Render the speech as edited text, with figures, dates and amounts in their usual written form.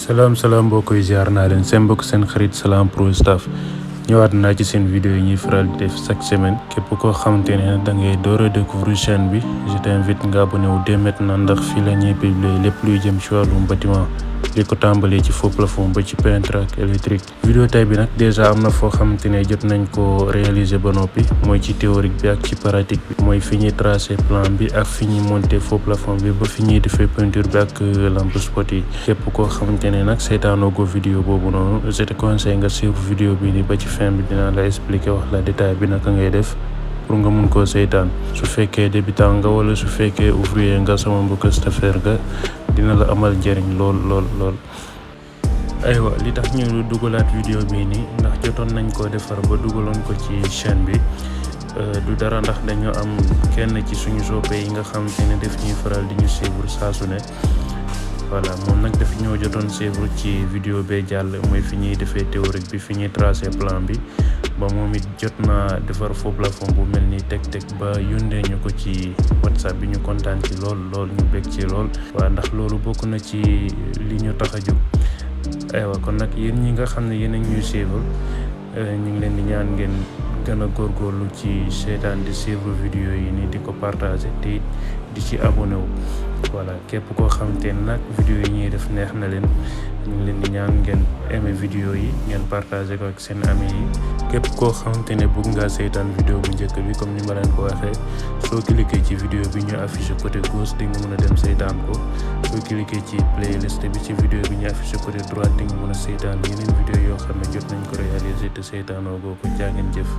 salaam mbokk yi ziar naa leen seen mbokk seen xarit Salam Pro Staff ñëwaat naa ci seen vidéo yi ñuy faral di def chaque semaine képp koo xamante ne da ngay door a découvrir chaîne bi je t'invite nga abonné wu dès maintenant ndax fii la ñuy publier lépp luy jëm ci wàllum bâtiment li ko tàmbalee ci faux plafond ba ci peinture ak électrique. vidéo tay bi nag déjà am na foo xamante ne jot nañ ko réaliser ba noppi mooy ci théorique bi ak ci pratique bi mooy fi ñuy tracer plan bi ak fi ñuy monter faux plafond bi ba fi ñuy defee peinture bi ak lampe spot yi. képp koo xamante ne nag seetaanoo ko vidéo boobu noonu je te conseille nga suivre vidéo bi ni ba ci fin bi dinaa la expliquer wax la détail bi naka ngay def pour nga mun koo seetaan. su fekkee débutant nga wala su fekkee ouvrier nga sama mbokk stagiaire nga dina la amal njëriñ lool. aywa li tax ñu dugalaat vidéo bii nii ndax jotoon nañ koo defar ba dugaloon ko ci chaîne bi du dara ndax dañoo am kenn ci suñu soppe yi nga xamante ne def ñuy faral di ñu suivre saa su ne. voilà moom nag daf ñoo jotoon suivre ci vidéo bee jàll mooy fi ñuy defee théorique bi fi ñuy tracer plan bi ba moom it jot naa defar faux plafond bu mel ni teg ba yónnee ñu ko ci WhatsApp bi ñu kontaan ci lool ñu bég ci lool. waaw ndax loolu bokk na ci li ñu tax a jóg. aywa kon nag yéen ñi nga xam ne yéen a ñuy suivre ñu ngi leen di ñaan ngeen gën a góorgóorlu ci seetaan di suivre vidéo yi nii di ko partager te di ci abonné wu. voilà képp koo xamante ne nag vidéo yi ñuy def neex na leen ñu ngi leen di ñaan ngeen aimé vidéo yi ngeen partagé ko ak seen ami yi. képp koo xamante ne bëgg ngaa seetaan vidéo bu njëkk bi comme ni ma leen ko waxee soo cliqué ci vidéo bi ñu affiché côté gauche di nga mën a dem seetaan ko soo cliqué ci playlist bi ci vidéo bi ñu affiché côté droite di nga mën a seetaan yeneen vidéo yoo xam ne jot nañ ko réaliser te seetaanoo boo ko jaa ngeen jëf.